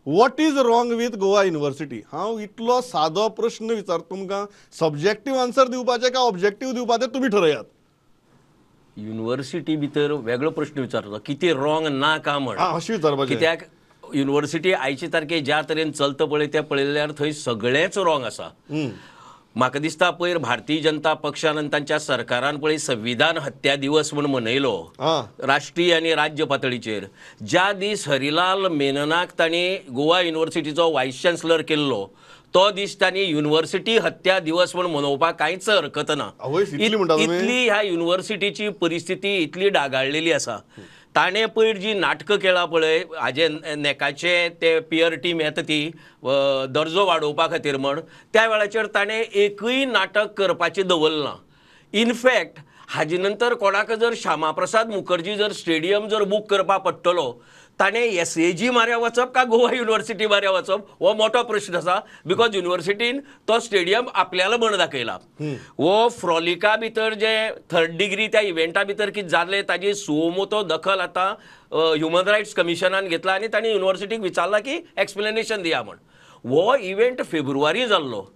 What is wrong with Goa University? हांव इतलो सादो प्रश्न विचारता तुमकां, सब्जेक्टीव आन्सर दिवपाचें काय ऑब्जेक्टीव दिवपाचें तुमी ठरयात. युनिव्हर्सिटी भितर वेगळो प्रश्न विचारता, कितें रॉंग ना का म्हण अशें विचारपाचें. कित्याक युनिव्हर्सिटी आयचे तारखे ज्या तरेन चलता पळय तें पळयल्यार थंय सगळेंच रॉंग आसा. म्हाका दिसता पयर भारतीय जनता पक्षान आनी तांच्या सरकारान पळय संविधान हत्या दिवस म्हूण मनयलो राष्ट्रीय आनी राज्य पातळीचेर. ज्या दीस हरिलाल मेननाक तांणी गोवा युनिव्हर्सिटीचो वायस चान्सलर केल्लो तो दीस तांणी युनिव्हर्सिटी हत्या दिवस म्हूण मनोवपाक कांयच हरकत ना. इतली ह्या युनिव्हर्सिटीची परिस्थिती इतली डागाळलेली आसा. ताणें पयर जी नाटकां केलां पळय हाजे नॅकाचे ते पियर टीम येता ती दर्जो वाडोवपा खातीर म्हण, त्या वेळाचेर ताणें एकूय नाटक करपाचें दवरलें ना. इनफॅक्ट हाजे नंतर कोणाक जर श्यामाप्रसाद मुखर्जी जर स्टेडियम जर बूक करपाक पडटलो ताणें एसएजी माऱ्या वचप काय गोवा युनिव्हर्सिटी माऱ्या वचप हो मोठो प्रश्न आसा. Because युनिव्हर्सिटीन तो स्टेडियम आपल्याला म्हण दाखयला. हो फ्रॉलिका भितर जे थर्ड डिग्री त्या इव्हेंटा भितर कितें जालें ताजी सुमोतो दखल आतां ह्युमन रायट्स कमिशनान घेतला आनी ताणें युनिव्हर्सिटीक विचारला की एक्सप्लेनेशन दिया म्हण. हो इव्हेंट फेब्रुवारी जाल्लो,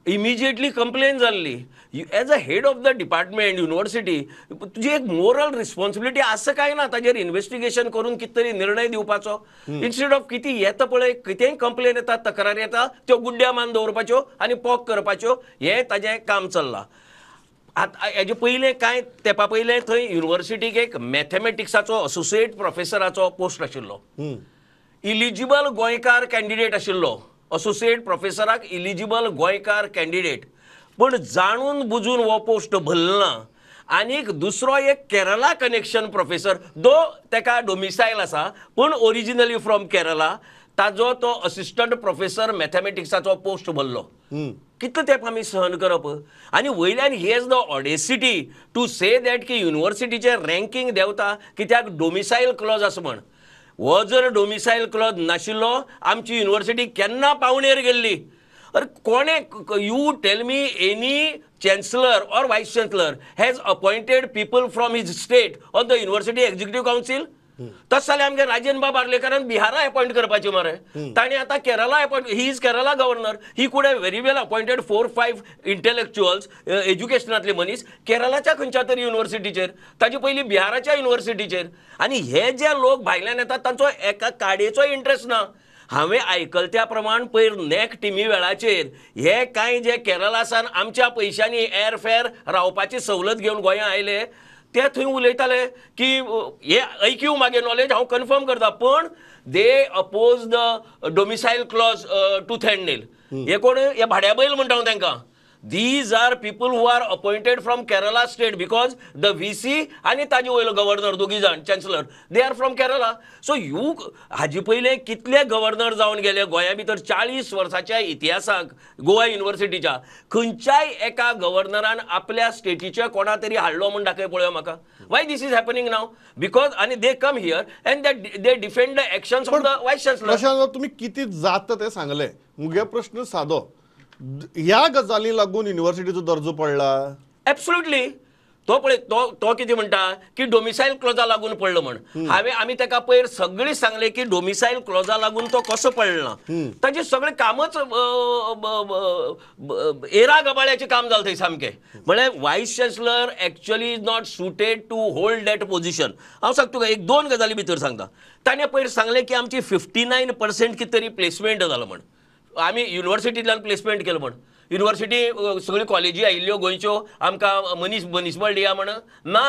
इमिजिएटली कंप्लेन जाल्ली. As a head of the department university तुजी एक मोरल रिस्पॉन्सिबिलिटी आसा काय ना ताजेर इन्वेस्टिगेशन करून कितें तरी निर्णय दिवपाचो. इन्स्टेड ऑफ कितें येता पळय कितेंय कंप्लेन येता तक्रार येता त्यो गुड्ड्या मान दवरपाच्यो आनी पॉक करपाच्यो हें ताजें काम चल्लां. आतां हेजे पयलें कांय तेंपा पयलें थंय युनिव्हर्सिटीक एक मॅथमॅटिक्साचो असोसिएट प्रोफेसराचो पोस्ट आशिल्लो. इलिजिबल गोंयकार कॅन्डिडेट आशिल्लो असोसिएट प्रोफेसराक, इलिजिबल गोंयकार कॅन्डिडेट, पण जाणून बुजून हो पोस्ट भरला. आनीक दुसरो एक केरला कनेक्शन प्रोफेसर दो तेका डोमिसायल आसा पूण ओरिजिनली फ्रॉम केरला, ताजो तो असिस्टंट प्रोफेसर मॅथमॅटिक्साचो पोस्ट भरलो. कितलो तेंप आमी सहन करप? आनी वयल्यान he has the audacity to say that की युनिव्हर्सिटीचें रँकींग देंवता कित्याक डोमिसायल क्लॉज आसा म्हण. हो जर डोमिसायल क्लॉज नाशिल्लो आमची युनिव्हर्सिटी केन्ना पावणेर गेल्ली. अरे कोणे, you tell me any chancellor or vice chancellor has appointed people from his state on the university executive council? तशें जाल्यार आमगे राजेंद्र बाब आर्लेकारान बिहारा अपॉयंट करपाचें मरे, ताणें आतां Kerala appoint, he is Kerala governor, he could have very well appointed 4-5 intellectuals एज्युकेशनांतले मनीस केरलाच्या खंयच्या तरी युनिव्हर्सिटीचेर, ताजे पयलीं बिहाराच्या युनिव्हर्सिटीचेर. आनी हे जे लोक भायल्यान येतात तांचो एका काडयेचो इंट्रस्ट ना. हांवें आयकल त्या प्रमाण पयर नॅक टिमी वेळाचेर हे कांय जे केरला सान आमच्या पयशांनी एअरफेअर रावपाची सवलत घेवन गोंया आयले ते थंय उलयताले की हे ऐक्यू मागे नॉलेज हांव कन्फर्म करता, पण they oppose the domicile clause tooth and nail. हे कोण, हे भाड्या बैल म्हणटा हांव तांकां. These are people who are appointed from Kerala state because the VC आनी ताजे वयलो गव्हर्नर दोगी जाण chancellor they are from Kerala. So you हाजे पयले कितले गव्हर्नर जावन गेले गोंया भितर 40 वर्साच्या इतिहासाक गोवा युनिव्हर्सिटीच्या खंयच्याय एका गव्हर्नरान आपल्या स्टेटीचे कोणा तरी हाडलो म्हूण दाखय पळोवया म्हाका. Why this is happening now? Because आनी they come here and they defend the actions of the vice chancellor. Prashant, तुमी कितें जाता तें सांगलें. मुगे प्रश्न सादो, ह्या गजाली लागून युनिव्हर्सिटीचो दर्जो पडला? एब्सोल्युटली. तो पळय तो कितें म्हणटा की डोमिसायल क्लॉजा लागून पडलो म्हण. हांवें आमी ताका पयर सगळें सांगलें की डोमिसायल क्लॉजा लागून तो कसो पडला, ताजें सगळें कामच एरा गबाळ्याचें काम जालें थंय सामकें. म्हळ्यार vice chancellor actually is not suited to hold that position. हांव सांगता तुका एक दोन गजाली भितर सांगता. ताणें पयर सांगलें की आमची 59% कितें तरी प्लेसमेंट जालो म्हण, आमी युनिव्हर्सिटींतल्यान प्लेसमेंट केलो म्हण. युनिव्हर्सिटी सगळ्यो कॉलेजी आयिल्ल्यो गोंयच्यो आमकां मनीसबळ दिया म्हण ना.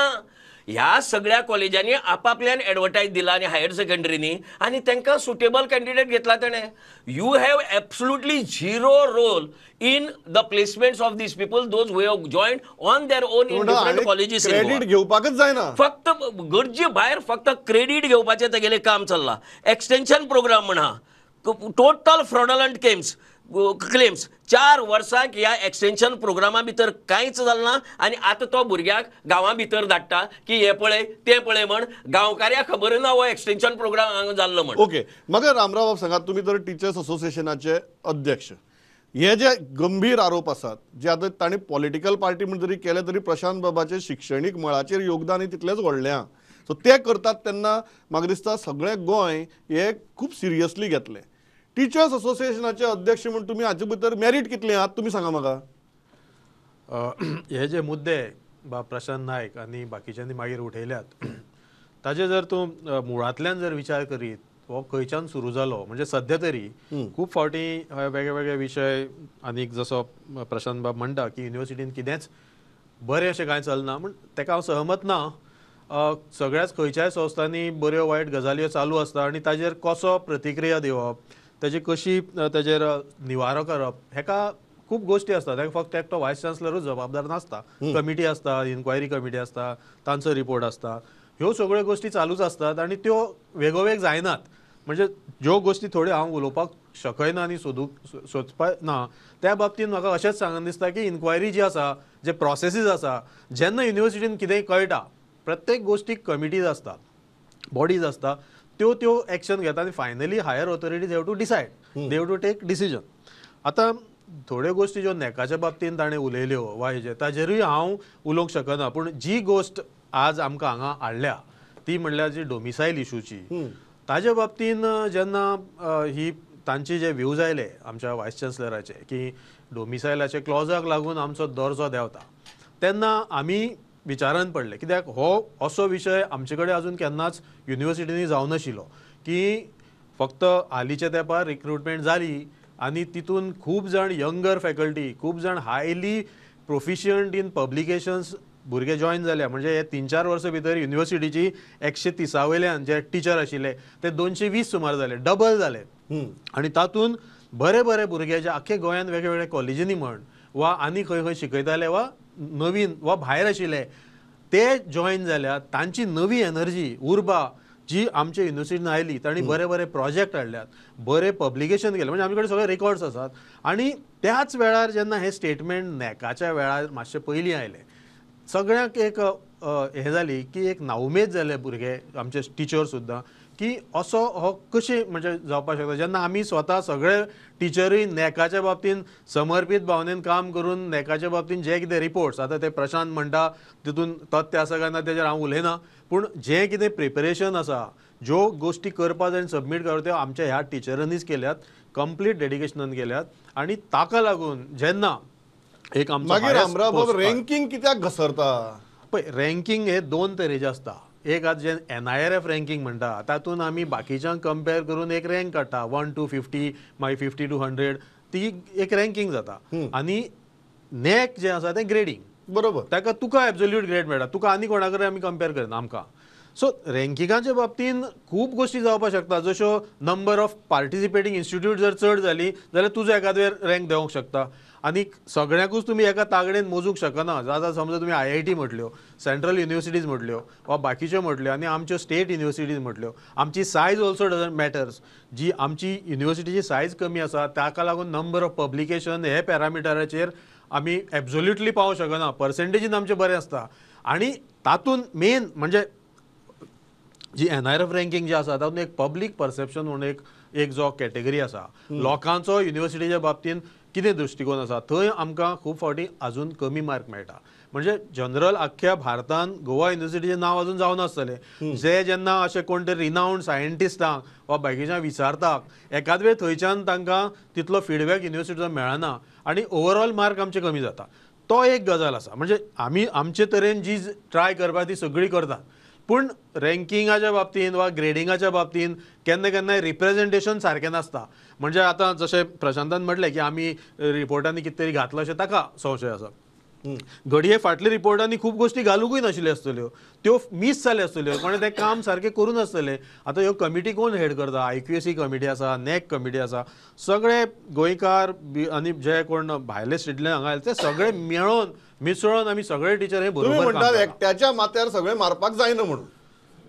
ह्या सगळ्या कॉलेजांनी आपापल्यान एडवर्टायज दिला आनी हायर सेकंडरीनी आनी तांकां सुटेबल कॅन्डिडेट घेतला तेणें. You have absolutely zero role in the placements of these people, those who have joined on their own in different colleges. Credit घेवपाकच जायना, फक्त गरजे भायर फक्त क्रेडीट घेवपाचें तेगेलें काम चल्लां. एक्सटेन्शन प्रोग्राम म्हणा, टोटल फ्रॉडलंट क्लेम्स. 4 वर्सांक ह्या एक्सटेन्शन प्रोग्रामा भितर कांयच जालें ना आनी आतां तो भुरग्याक गांवां भितर धाडटा की हें पळय तें पळय म्हण. गांवकाऱ्याक खबर ना हो एक्सटेन्शन प्रोग्राम हांगा जाल्लो म्हण. ओके, म्हाका रामराव बाब सांगात, तुमी तर टिचर्स असोसिएशनाचे अध्यक्ष, हे जे गंभीर आरोप आसात जे आतां तांणी पॉलिटिकल पार्टी म्हण जरी केले तरी प्रशांत बाबाचे शिक्षणीक मळाचेर योगदान हें तितलेंच व्हडलें आहा. सो ते करतात तेन्ना म्हाका दिसता सगळें गोंय हे खूब सिरियसली घेतलें. टिचर्स असोसिएशनाचे अध्यक्ष म्हूण तुमी हाचे भितर मेरीट कितलें आहात तुमी सांगा म्हाका. हे जे मुद्दे बा प्रशांत नायक आनी बाकीच्यांनी मागीर उठयल्यात ताजे जर तूं मुळांतल्यान जर विचार करीत हो खंयच्यान सुरू जालो म्हणजे सद्या तरी खूब फावटी वेगळे वेगळे विशय आनीक जसो प्रशांत बाब म्हणटा की युनिवर्सिटीन कितेंच बरें अशें कांय चलना म्हण तेका हांव सहमत ना. सगळ्याच खंयच्याय संस्थांनी बऱ्यो वायट गजाल्यो चालू आसता आनी ताजेर कसो प्रतिक्रिया दिवप, ताजी कशी ताजेर निवारो करप हेका खूब गोश्टी आसता. ताका फक्त एकटो वायस चान्सलरूच जबाबदार नासता, कमिटी आसता, इन्क्वायरी कमिटी आसता, तांचो रिपोर्ट आसता, ह्यो सगळ्यो गोश्टी चालूच आसतात आनी त्यो वेगोवेग जायनात. म्हणजे ज्यो गोश्टी थोड्यो हांव उलोवपाक शकयना आनी सोदपाक ना त्या बाबतीन म्हाका अशेंच सांगन दिसता की इन्क्वायरी जी आसा, जे प्रोसेसीस आसा, जेन्ना युनिवर्सिटीन कितेंय कळटा प्रत्येक गोश्टीक कमिटीज आसता, बॉडीज आसता, त्यो त्यो एक्शन घेता आनी finally higher authorities have to decide, they have to take decision. आतां थोड्यो गोश्टी ज्यो नॅकाच्या बाबतीन ताणें उलयल्यो वा हेजे ताजेरूय हांव उलोवंक शकना, पूण जी गोश्ट आज आमकां हांगा हाडल्या ती म्हणल्यार जी डोमिसायल इशूची, ताजे बाबतीन जेन्ना ही तांचे जे व्यूज आयले आमच्या वायस चान्सलराचे की डोमिसायलाचे क्लॉजाक लागून आमचो दर्जो देंवता तेन्ना आमी विचारान पडले, कित्याक हो असो विशय आमचे कडेन अजून केन्नाच युनिवर्सिटींनी जावं नाशिल्लो की फक्त हालींच्या तेंपार रिक्रुटमेंट जाली आनी तितून खूब जाण यंगर फॅकल्टी, खूब जाण हायली प्रोफिशियंट इन पब्लिकेशन्स भुरगे जॉयन जाल्या. म्हणजे हे 3-4 वर्सां भितर युनिवर्सिटीची 130 वयल्यान जे टिचर आशिल्ले ते 220 सुमार जाले, डबल जाले. आनी तातूंत बरे बरे भुरगे जे आख्खे गोंयांत वेगळे वेगळे कॉलेजींनी म्हण वा आनी खंय खंय शिकयताले वा नवीन वा भायर आशिल्ले ते जॉयन जाल्या, तांची नवी एनर्जी उर्बा जी आमच्या युनिवर्सिटीन आयली, तांणी बरे बरे प्रोजेक्ट हाडल्यात, बरे पब्लिकेशन केलें, म्हणजे आमचे कडेन सगळे रेकॉर्ड्स आसात. आनी त्याच वेळार जेन्ना हें स्टेटमेंट नॅकाच्या वेळार मातशें पयलीं आयलें सगळ्यांक एक हें जाली की एक नाउमेद जाले भुरगे आमचे टिचर सुद्दां की असो हो कशें म्हणजे जावपाक शकता जेन्ना आमी स्वता सगळे टिचरूय नॅकाच्या बाबतीन समर्पीत भावनेन काम करून नॅकाच्या बाबतीन जे कितें रिपोर्ट्स आतां ते प्रशांत म्हणटा तितून तथ्य आसा काय ना तेजेर हांव उलयना, पूण जें कितें प्रिपरेशन आसा, ज्यो गोश्टी करपा जाय आनी सबमीट करप त्यो आमच्या ह्या टिचरांनीच केल्यात, कंप्लीट डेडिकेशनान केल्यात आनी ताका लागून जेन्ना एक आमचो मागीर अमराबाब रँकींग कित्याक घसरता? पळय रँकींग हे दोन तरेचे आसता. एक आतां जे NIRF ranking म्हणटा तातूंत आमी बाकीच्यांक कंपेर करून एक रँक काडटा 1 to 50, मागीर 50 to 100, ती एक रँकींग जाता. आनी नॅक जें आसा तें ग्रेडींग, बरोबर, ताका तुका एब्सोल्यूट ग्रेड मेळटा, तुका आनी कोणा कडेन आमी कंपेर करना आमकां. सो रँकिंगाच्या बाबतीन खूब गोश्टी जावपाक शकता, जश्यो नंबर ऑफ पार्टिसिपेटींग इन्स्टिट्यूट जर चड जाली जाल्यार तुजो एकाद वेळ रँक देंवोंक शकता. आनी सगळ्यांकूच तुमी एका तागडेन मोजूंक शकना. आतां समजा तुमी IIT म्हटल्यो, सेंट्रल युनिवर्सिटीज म्हटल्यो वा बाकीच्यो म्हटल्यो आनी आमच्यो स्टेट युनिवर्सिटीज म्हटल्यो, आमची सायज ऑल्सो डजंट मॅटर्स. जी आमची युनिवर्सिटीची सायज कमी आसा ताका लागून नंबर ऑफ पब्लिकेशन हे पॅरामिटराचेर आमी एब्सोल्युटली पावोंक शकना, पर्सेंटेजीन आमचें बरें आसता. आनी तातूंत मेन म्हणजे जी NIRF ranking जी आसा तातूंत एक पब्लीक परसेप्शन म्हणून एक जो कॅटेगरी आसा, लोकांचो युनिवर्सिटीच्या बाबतीन कितें दृश्टिकोन आसा थंय आमकां खूब फावटी अजून कमी मार्क मेळटा. म्हणजे जनरल आख्ख्या भारतान गोवा युनिवर्सिटीचें नांव अजून जावं नासतलें, जे जेन्ना अशें कोण तरी रिनावंड सायंटिस्टांक वा बाकीच्यांक विचारता एकाद वेळ थंयच्यान तांकां तितलो फिडबॅक युनिवर्सिटीचो मेळना आनी ओवरऑल मार्क आमचे कमी जाता. तो एक गजाल आसा. म्हणजे आमी आमचे तरेन जी ट्राय करपाक ती सगळी करतात, पूण रँकिंगाच्या बाबतीन वा ग्रेडिंगाच्या बाबतीन केन्ना केन्नाय रिप्रेझेंटेशन सारकें नासता. म्हणजे आतां जशें प्रशांतान म्हटलें की आमी रिपोर्टांनी कितें तरी घातलां अशें ताका संशय आसा. घडये फाटल्या रिपोर्टांनी खूब गोश्टी घालुंकूय नाशिल्ल्यो आसतल्यो, त्यो मीस जाल्यो आसतल्यो, कोणें तें काम सारकें करूं नासतलें. आतां ह्यो कमिटी कोण हेड करता? IQAC committee आसा, नॅक कमिटी आसा, सगळे गोंयकार आनी जे कोण भायले स्टेटल्यान हांगा आयले ते सगळे मेळोन मिसळोन आमी सगळे टिचर हे बरोबर म्हणटात. एकट्याच्या माथ्यार सगळें मारपाक जायना म्हणून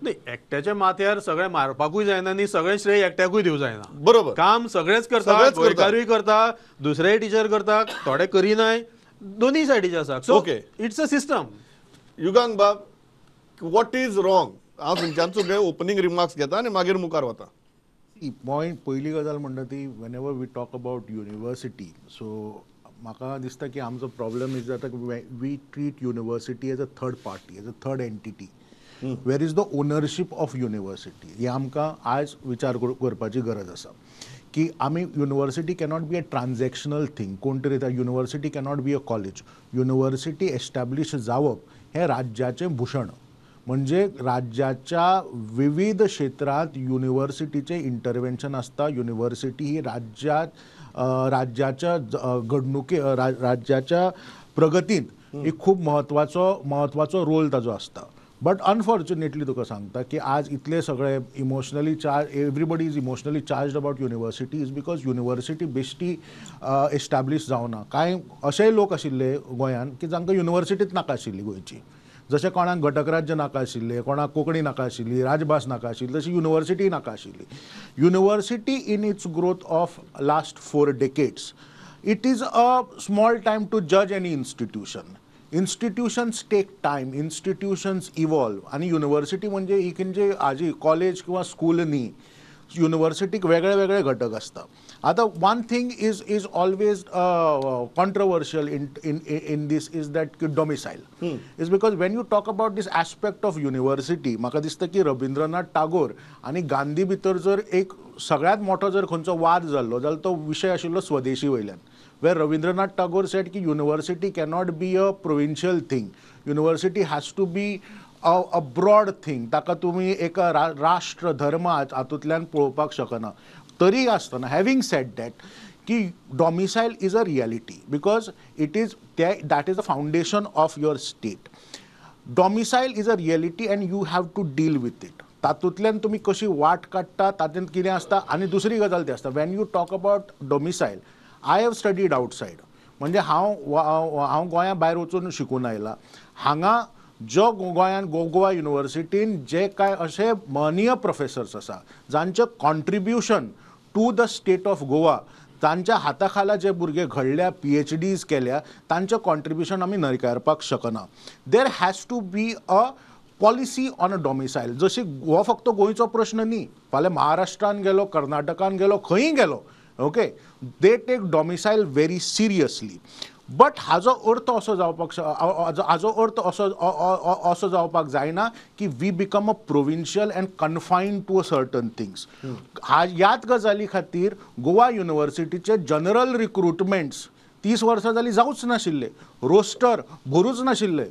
न्ही, एकट्याच्या माथ्यार सगळें मारपाकूय जायना आनी सगळें श्रेय एकट्याकूय दिवं जायना. बरोबर, काम सगळेच करता, गोंयकारूय करता, दुसरेय टिचर करता, थोडे करिनाय, दोन्ही सायडीचे आसा. So it's a system. Yugant बाब, what is wrong? हांव तुमच्यान सगळे ओपनींग रिमार्क्स घेता आनी मागीर मुखार वता. पॉयंट पयली गजाल म्हणटा ती whenever we talk about university, so म्हाका दिसता की आमचो प्रॉब्लम is जाता की we treat university as a third party, as a third entity. Where is the ownership of university? हें आमकां आयज विचार करपाची गरज आसा की आमी university cannot be a transactional thing. कोण तरी university cannot be a college. University establish जावप हें राज्याचें भूषण, म्हणजे राज्याच्या विविध क्षेत्रांत युनिवर्सिटीचें इंटरवेन्शन आसता. युनिवर्सिटी ही राज्याच्या घडणुके राज्याच्या प्रगतींत एक खूब म्हत्वाचो रोल ताजो आसता. बट अनफॉर्च्युनेटली तुका सांगता की आज इतले सगळे emotionally charge, everybody is emotionally charged about university is because university बेश्टी एस्टाब्लीश जावना. कांय अशेय लोक आशिल्ले गोंयान की जांकां युनिवर्सिटीच नाका आशिल्ली गोंयची, जशें कोणाक घटक राज्य नाका आशिल्लें, कोणाक कोंकणी नाका आशिल्ली, राजभास नाका आशिल्ली, तशी युनिवर्सिटी नाका आशिल्ली. University in its growth of last 4 decades, it is a small time to जज any institution. Institutions take time, institutions evolve. आनी युनिवर्सिटी म्हणजे एक म्हणजे आजी कॉलेज किंवा स्कूल न्ही, युनिवर्सिटीक वेगळे वेगळे घटक आसता. आतां one thing is is always controversial in in in this is that की domicile is, because when you talk about this aspect of university, म्हाका दिसता की रविंद्रनाथ टागोर आनी गांधी भितर जर एक सगळ्यांत मोठो जर खंयचो वाद जाल्लो जाल्यार तो विशय आशिल्लो स्वदेशी वयल्यान, where Rabindranath Tagore said की university cannot be a provincial thing, university has to be a broad thing. ताका तुमी एक राष्ट्र धर्म हातूंतल्यान पळोवपाक शकना. तरी आसतना हॅविंग सेड that की domicile is a reality because it is that is the foundation of your state. Domicile is a reality and you have to deal with it. तातूंतल्यान तुमी कशी वाट काडटा तातूंत कितें आसता. आनी दुसरी गजाल ती आसता, when you talk about domicile, I have studied outside, म्हणजे हांव गोंया भायर वचून शिकून आयला. हांगा जो गोंयान गोवा युनिवर्सिटीन जे कांय अशे महनीय प्रोफेसर्स आसा जांचें contribution to the state of Goa, तांच्या हाता खाला जे भुरगे घडल्या, PhDs केल्या, तांचें कॉन्ट्रिब्युशन आमी न्हयकारपाक शकना. There has to be a policy on a domicile. जशी हो फक्त गोंयचो प्रश्न न्ही, फाल्यां महाराष्ट्रान गेलो, कर्नाटकान गेलो, खंयी गेलो, okay, they take domicile very seriously. But हाजो अर्थ असो जावपाक हाजो अर्थ असो असो जावपाक जायना की we become a provincial and confined to a certain things. ह्याच गजाली खातीर गोवा युनिवर्सिटीचे जनरल रिक्रुटमेंट्स 30 वर्सां जालीं जावच नाशिल्ले, रोस्टर भरूच नाशिल्ले.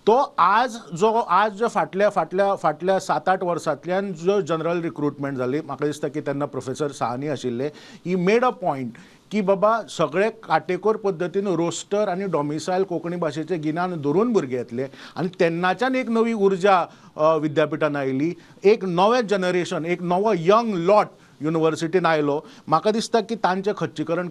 तो आज जो आज जो फाटल्या फाटल्या फाटल्या 7-8 वर्सांतल्यान जो जनरल रिक्रुटमेंट जाली, म्हाका दिसता की तेन्ना प्रोफेसर साहनी आशिल्ले, ही मेड अ पॉयंट की बाबा सगळे काटेकोर पद्दतीन रोस्टर आनी डॉमिसायल कोंकणी भाशेचें गिन्यान धरून भुरगे येतले. आनी तेन्नाच्यान एक नवी उर्जा विद्यापिठान आयली, एक नवें जनरेशन, एक नवो यंग लॉट युनिवर्सिटीन आयलो. म्हाका दिसता की तांचें खच्चीकरण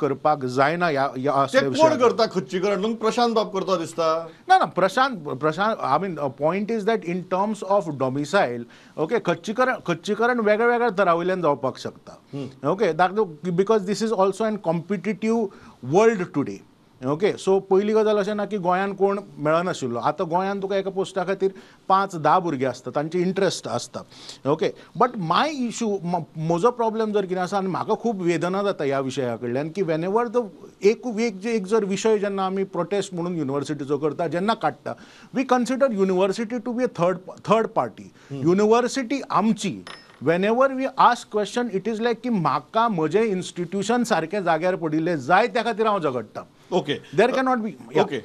करपाक जायना. ह्या कोण करता खच्चीकरण? प्रशांत बाब करता दिसता. ना ना, Prashant I mean point is that in terms of domicile, okay, खच्चीकरण वेगळ्या वेगळ्या तरा वयल्यान जावपाक शकता. Okay, because this is also an competitive world today. Okay, so पयली गजाल अशें ना की गोंयान कोण मेळनाशिल्लो. आतां गोंयान तुका एका पोस्टा खातीर 5-10 भुरगे आसता, तांचे इंट्रस्ट आसता. ओके, बट my issue, म्हजो प्रॉब्लेम जर कितें आसा आनी म्हाका खूब वेदना जाता ह्या विशया कडल्यान की when ever the एक जर विशय जेन्ना आमी प्रोटेस्ट म्हणून युनिवर्सिटीचो करता, जेन्ना काडटा, we consider university to be a third party. University आमची. Whenever we ask question, it is like की म्हाका म्हजें इन्स्टिट्यूशन सारकें जाग्यार पडिल्लें जाय, त्या खातीर हांव झगडटा. Okay, there cannot be. Okay.